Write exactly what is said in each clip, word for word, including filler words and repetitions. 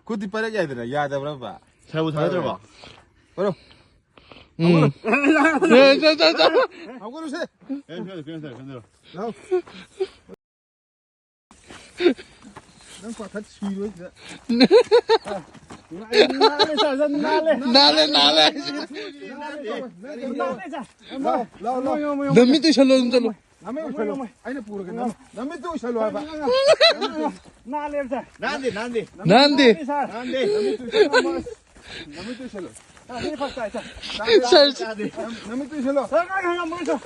ꯈꯨꯠꯇꯤ ꯄꯥꯏꯔꯛ ꯌꯥꯏꯗꯅ, ꯌꯥꯗꯕ꯭ꯔꯕ? ꯁꯥꯏꯕꯨ ꯊꯥꯗ꯭ꯔꯕꯣ? ꯄꯥꯏꯔꯣ꯫ ꯎꯝ꯫ ꯍꯧꯒꯠꯂꯨꯁꯦ꯫ ꯀꯩꯅꯣ ꯇꯧꯔꯦ, ꯀꯩꯅꯣ ꯇꯧꯔꯦ, ꯀꯩꯅꯣ ꯇꯧꯔꯦ꯫ ꯂꯥꯎ꯫ ꯅꯪ ꯄꯥꯈꯠ ꯁꯤꯔꯣꯏ ꯁꯤꯗ꯫ ꯅꯥꯜꯂꯦ, ꯁꯥꯔ, ꯁꯥꯔ, ꯅꯥꯜꯂꯦ꯫ ꯅꯥꯜꯂꯦ, ꯅꯥꯜꯂꯦ꯫ ꯅꯥꯜꯂꯦ, ꯁꯥꯔ꯫ ꯂꯥꯎ, ꯂꯥꯎ, ꯂꯥꯎ꯫ ꯅꯃꯤꯠꯇꯨ ꯎꯏꯁꯜꯂꯣ, ꯑꯗꯨꯝ ꯆꯠꯂꯣ꯫ ꯅꯃꯤꯠ ꯎꯏꯁꯜꯂꯣ꯫ ꯑꯩꯅ ꯄꯨꯔꯒꯦ, ꯅꯃꯤꯠ, ꯅꯃꯤꯠꯇꯨ ꯎꯏꯁꯜꯂꯣ ꯍꯥꯏꯕ꯫ ꯅꯥꯜꯂꯦꯕ, ꯁꯥꯔ꯫ ꯅꯥꯟꯗꯦ, ꯅꯥꯟꯗꯦ꯫ ꯅꯥꯟꯗꯦ꯫ ꯁꯥꯔ꯫ ꯅꯥꯟꯗꯦ꯫ ꯅꯃꯤꯠꯇꯨ ꯎꯏꯁꯜꯂꯣ꯫ ꯅꯃꯤꯠꯇꯨ ꯎꯏꯁꯜꯂꯣ꯫ ꯁꯥꯔ, ꯁꯤ ꯐꯔꯛ ꯇꯥꯏ, ꯁꯥꯔ꯫ ꯁꯥꯔ꯫ ꯅꯃꯤꯠꯇꯨ ꯎꯏꯁꯜꯂꯣ꯫ ꯁꯥꯔ, ꯉꯥꯏ, ꯉꯥꯏ, ꯉꯥꯏ, ꯁꯥꯔ꯫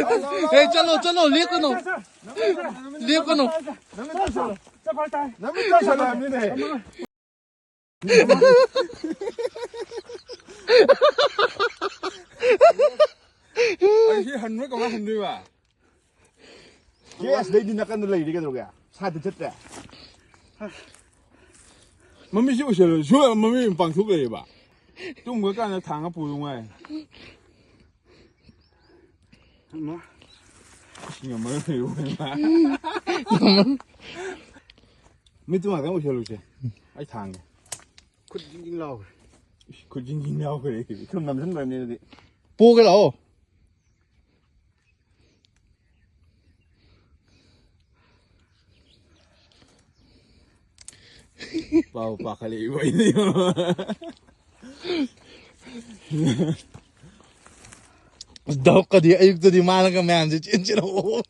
ꯂꯥꯎ, ꯂꯥꯎ, ꯂꯥꯎ, ꯑꯦ, ꯂꯥꯎ꯫ ꯆꯠꯂꯣ, ꯆꯠꯂꯣ, ꯂꯦꯞꯀꯅꯣ꯫ ꯁꯥꯔ, ꯁꯥꯔ꯫ ꯂꯦꯞꯀꯅꯣ꯫ ꯁꯥꯔ, ꯁꯥꯔ꯫ ꯅꯃꯤꯠꯇꯨ ꯎꯏꯁꯜꯂꯣ꯫ ꯁꯥꯔ, ꯐꯔꯛ ꯇꯥꯏ꯫ ꯅꯃꯤꯠꯇꯨ ꯎꯏꯁꯜꯂꯣ ꯍꯥꯏꯕꯅꯤꯅꯦ꯫ ꯑꯩ ꯁꯤ ꯍꯟꯕ꯭ꯔꯥ ꯀꯃꯥꯏ ꯍꯟꯗꯣꯏꯕ? ꯌꯦꯁ, ꯂꯩꯗꯤ ꯅꯥꯀꯟꯗ ꯂꯩꯔꯤ ꯀꯩꯗꯧꯔꯒꯦ? ꯁꯥꯏꯗ ꯆꯠꯇ꯭ꯔꯦ? ꯃꯃꯤꯠꯁꯤ ꯎꯏꯁꯜꯂꯨ, ꯁꯨ ꯃꯃꯤꯠ ꯄꯥꯡꯊꯣꯛ ꯂꯩꯌꯦꯕ꯫ ꯇꯨꯝꯒ꯭ꯔ ꯀꯥꯟꯗ ꯊꯥꯡꯉ ꯄꯨꯗꯧ ꯉꯥꯏ꯫ ꯏꯃꯥ꯫ ꯏꯁꯤꯡ ꯑꯃ ꯂꯩꯔꯨꯕꯅꯤ ꯃꯥ꯫ ꯃꯤꯠꯇꯨ ꯉꯥꯛꯇꯪ ꯎꯏꯁꯜꯂꯨꯁꯦ꯫ ꯑꯩ ꯊꯥꯡꯒꯦ꯫ ꯈꯨꯠ ꯖꯤꯡ ꯖꯤꯡ ꯂꯥꯎꯈ꯭ꯔꯦ꯫ ꯏꯁ, ꯈꯨꯠ ꯖꯤꯡ ꯖꯤꯡ ꯂꯥꯎꯈ꯭ꯔꯦ꯫ ꯁꯨꯝ ꯅꯝꯁꯤꯟꯕꯅꯤ ꯑꯗꯨꯗꯤ꯫ ꯄꯣꯒꯦ ꯂꯥꯛꯑꯣ꯫ ꯄꯥꯎ ꯄꯥꯈꯠꯂꯛꯏꯕꯣ ꯑꯩꯗꯤ꯫ ꯗꯥꯎꯀꯗꯤ ꯑꯌꯨꯛꯇꯗꯤ ꯃꯥꯅꯒ ꯃꯌꯥꯝꯁꯦ ꯆꯦꯟ ꯆꯦꯜꯂꯛꯑꯣ꯫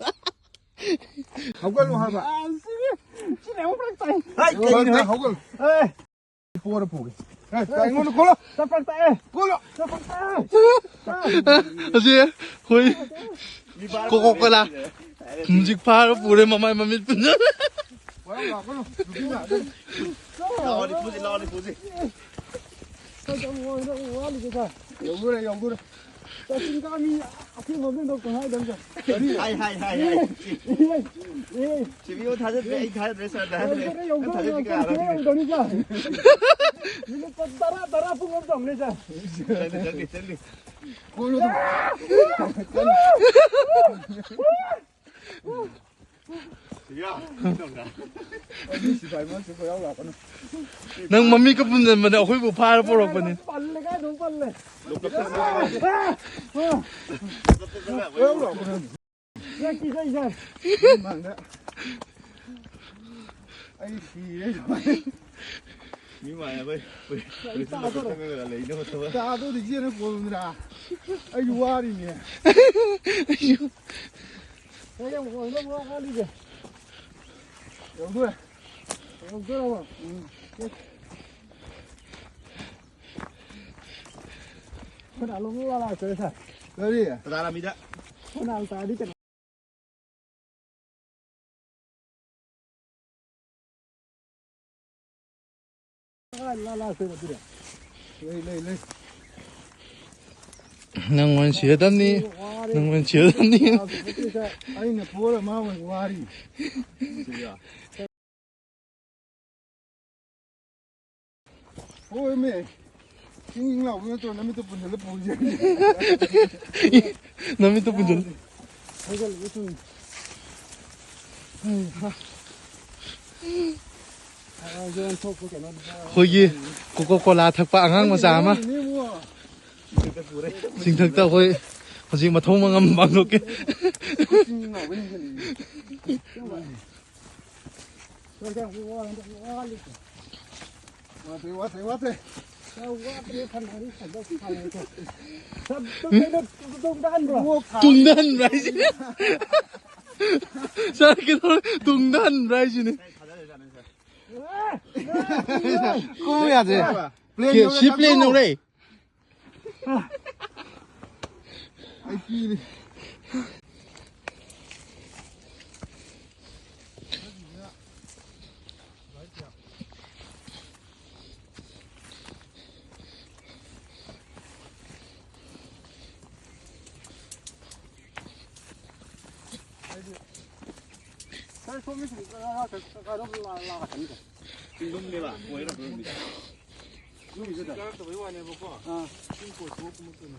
ꯍꯧꯒꯠꯂꯣ ꯍꯥꯏꯕ꯫ ꯑꯁ, ꯁꯤꯅ ꯑꯃꯨꯛ ꯐꯔꯛ ꯇꯥꯏ꯫ ꯍꯥꯏ, ꯀꯩꯅꯣ? ꯍꯧꯒꯠꯂꯣ꯫ ꯑꯦ꯫ ꯄꯣꯔ ꯄꯨꯒꯦ꯫ ꯑꯦ, ꯑꯩꯉꯣꯟꯗ ꯀꯣꯜꯂꯣ꯫ ꯆꯠꯄ ꯇꯥꯛꯑꯦ꯫ ꯀꯣꯜꯂꯣ꯫ ꯆꯠꯄ ꯇꯥꯛꯑꯦ꯫ ꯑꯁꯤ ꯑꯩꯈꯣꯏ ꯀꯣꯀꯣ ꯀꯣꯂꯥ ꯍꯧꯖꯤꯛ ꯐꯥꯔ ꯄꯨꯔꯦ ꯃꯃꯥꯏ ꯃꯃꯤꯠ ꯄꯨꯟꯅ꯫ ꯋꯥꯔꯧ ꯂꯥꯛꯀꯅꯨ꯫ ꯅꯨꯄꯤ ꯉꯥꯛꯇꯅꯤ꯫ ꯂꯥꯛꯑꯣꯅꯦ, ꯄꯨꯁꯤ, ꯂꯥꯛꯑꯣꯅꯦ, ꯄꯨꯁꯤ꯫ ꯌꯧꯗꯣꯔꯦ, ꯌꯧꯗꯣꯔꯦ꯫ ꯀꯛꯆꯤꯡ ꯀꯥꯃꯤ ꯑꯊꯦꯡꯕ ꯑꯃꯗ ꯀꯩ ꯍꯥꯏꯗꯕꯅꯣ? ꯀꯔꯤ? ꯍꯥꯏ, ꯍꯥꯏ, ꯍꯥꯏ, ꯍꯥꯏ꯫ ꯑꯦ, ꯑꯦ꯫ ꯁꯤꯕꯤꯌꯣ ꯊꯥꯖꯗ꯭ꯔꯦ, ꯑꯩ ꯊꯥꯖꯗ꯭ꯔꯦ, ꯁꯥꯔ ꯊꯥꯖꯗ꯭ꯔꯦ꯫ ꯌꯧꯗꯣꯔꯦ, ꯌꯧꯗꯣꯔꯦ, ꯅꯪ ꯊꯥꯖꯗ꯭ꯔꯦ, ꯌꯧꯗꯣꯔꯦ, ꯀꯅꯥ? ꯌꯧꯗꯣꯔꯦ, ꯌꯧꯗꯣꯔꯦ, ꯁꯥꯔ꯫ ꯃꯤꯅꯤꯠ ꯇꯔꯥ, ꯇꯔꯥ ꯄꯨꯡ ꯑꯃ ꯇꯧꯅꯤ, ꯁꯥꯔ꯫ ꯆꯠꯂꯤ, ꯆꯠꯂꯤ, ꯆꯠꯂꯤ꯫ ꯀꯣꯜꯂꯣ ꯑꯗꯨꯝ꯫ ꯅꯪ ꯃꯃꯤꯠꯀ ꯄꯨꯟꯁꯤꯟꯕꯅꯦ, ꯑꯩꯈꯣꯏꯕꯨ ꯐꯥꯔ ꯄꯣꯔꯛꯄꯅꯤ꯫ ꯄꯜꯂꯦ, ꯀꯥꯏꯗꯅꯣ ꯄꯜꯂꯦ꯫ ꯆꯠꯈꯤ, ꯆꯠꯈꯤ, ꯆꯠꯈꯤ꯫ ꯑꯩ ꯁꯤꯔꯦ꯫ ꯃꯤ ꯃꯥꯟꯅꯕ ꯄꯨꯂꯤꯁꯅ ꯆꯪꯉꯒ ꯂꯩꯅꯕ ꯊꯕꯛ꯫ ꯆꯥꯗꯣꯏꯗꯤ ꯏꯆꯦꯅ ꯀꯣꯜꯂꯨꯗꯅ꯫ ꯑꯩꯁꯨ ꯋꯥꯔꯤꯅꯦ꯫ ꯑꯩꯁꯨ꯫ ꯀꯩ ꯌꯥꯝ ꯀꯣꯜꯂꯒ ꯋꯥꯠꯂꯤꯒꯦ? ꯌꯧꯗꯣꯔꯦ꯫ ꯌꯧꯗꯣꯔꯕꯣ? ꯎꯝ꯫ ꯈꯨꯟ ꯑꯂꯣꯝ ꯂꯥ ꯂꯥꯛꯇꯣꯔꯦ ꯁꯥꯔ꯫ ꯀꯔꯤ? ꯇꯇꯥ ꯂꯝꯕꯤꯗ꯫ ꯈꯨꯟ ꯑꯥ ꯇꯥꯔꯗꯤ ꯀꯩꯅꯣ? ꯂꯥ ꯂꯥꯛꯇꯣꯏꯔꯣ ꯑꯗꯨꯗꯤ? ꯂꯩ, ꯂꯩ, ꯂꯩ꯫ ꯅꯪ ꯑꯣꯏꯅ ꯁꯤꯔꯗꯝꯅꯤ꯫ ꯋꯥꯔꯦ꯫ ꯅꯪ ꯑꯣꯏꯅ ꯁꯤꯔꯗꯝꯅꯤ꯫ ꯑꯩꯅ ꯄꯣꯔ ꯃꯥ ꯑꯣꯏꯅ ꯋꯥꯔꯤ꯫ ꯍꯣꯏꯃꯦ꯫ ꯆꯤꯡ ꯆꯤꯡ ꯂꯥꯎꯕ ꯅꯠꯇ꯭ꯔꯣ? ꯅꯃꯤꯠꯇꯣ ꯄꯨꯟꯁꯤꯜꯂ ꯄꯨꯔꯤꯁꯦ꯫ ꯅꯃꯤꯠꯇꯣ ꯄꯨꯟꯁꯤꯜꯂ꯫ ꯍꯩꯒꯠꯂꯛꯑꯦ ꯁꯨꯝ꯫ ꯑꯩꯈꯣꯏꯒꯤ ꯌꯣꯟꯊꯣꯛꯄ ꯀꯩꯅꯣꯗꯨꯗ꯫ ꯑꯩꯈꯣꯏꯒꯤ ꯀꯣꯀꯣ ꯀꯣꯂꯥ ꯊꯛꯄ ꯑꯉꯥꯡ ꯃꯆꯥ ꯑꯃ꯫ ꯆꯤꯡꯊꯛꯇ ꯑꯩꯈꯣꯏ ꯍꯧꯖꯤꯛ ꯃꯊꯧ ꯃꯉꯝ ꯄꯥꯡꯊꯣꯛꯀꯦ꯫ ꯆꯤꯡ ꯂꯥꯎꯕ ꯍꯦꯟꯖꯜꯂꯛꯑꯦ꯫ ꯋꯥꯠꯇ꯭ꯔꯦ, ꯋꯥꯠꯇ꯭ꯔꯦ, ꯋꯥꯠꯇ꯭ꯔꯦ꯫ ꯇꯨꯡꯗꯍꯟꯕ꯭ꯔꯥ ꯍꯥꯏꯁꯤꯅꯦ? ꯁꯥꯔ, ꯀꯩꯗꯧꯔꯦ? ꯇꯨꯡꯗꯍꯟꯕ꯭ꯔꯥ ꯍꯥꯏꯁꯤꯅꯦ? ꯀꯨꯝꯃꯨ ꯌꯥꯗ꯭ꯔꯦ꯫ ꯁꯤ ꯄ꯭ꯂꯦꯟ ꯌꯧꯔꯦ꯫ ꯑꯩ ꯀꯤꯔꯦ꯫ ꯆꯤꯡꯗꯨꯝꯅꯦꯕ, ꯀꯣꯏꯔꯒ ꯈꯨꯔꯨꯝꯃꯤꯗꯣ꯫ ꯀꯥꯔꯛꯇꯕꯩ ꯋꯥꯅꯦꯕꯀꯣ꯫ ꯑꯥ꯫ ꯆꯤꯡ ꯀꯣꯏꯊꯣꯛꯑ ꯀꯨꯝꯃꯛꯇꯣꯏꯅꯦ꯫